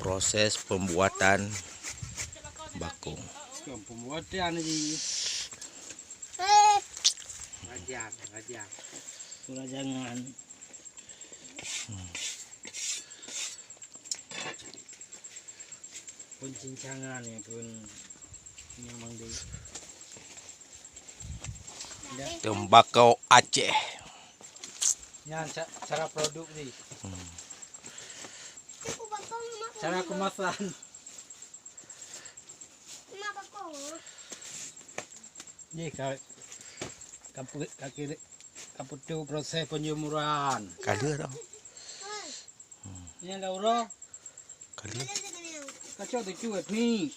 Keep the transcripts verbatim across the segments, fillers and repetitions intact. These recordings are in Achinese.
proses pembuatan bakong. Pembuatan lagi. Raja, raja. Perajangan. Peucincangan ya pun nyang mandi. Teumbakau Aceh. Nyan ca-, cara produk ni. Hmm. Cara kemasan. Ni ka, ka pu-, ka kira, ka putôh proses penjemuran. Ka lheueh dah. Nyan dah uroe. Ka lheueh. Kacau tu cuy ni.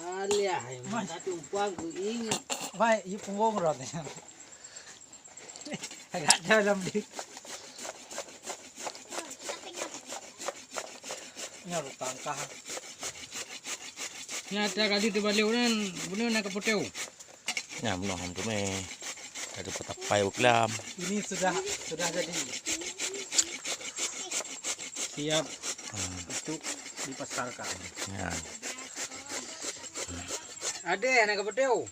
Alah, masa tumpang ku ingat. Baik, you punggong rot. Agak dalam dik. Nyoe tangkah. Nyan ata kali teubalik unan, bunoe na keuputôh. Nyan bunoe ham teumé. Ada petapai buklam. Ini sudah, sudah jadi. Siap untuk dipasarkan. Ya. Ada yang nak keuputôh?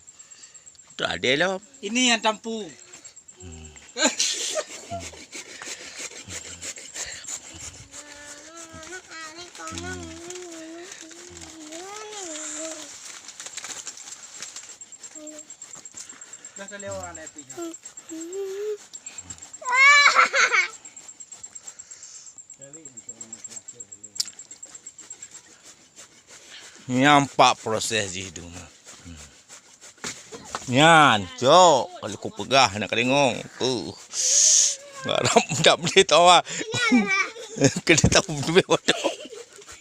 Tak ada lah. Ini yang tampu. Hmm. Dah terlewat anak pi. Nyan pat proses jih tu. Nyan, cok, kalau ku peugah nak keudéngong. Uh. Harap tak boleh tawa. Kena tahu lebih bodoh.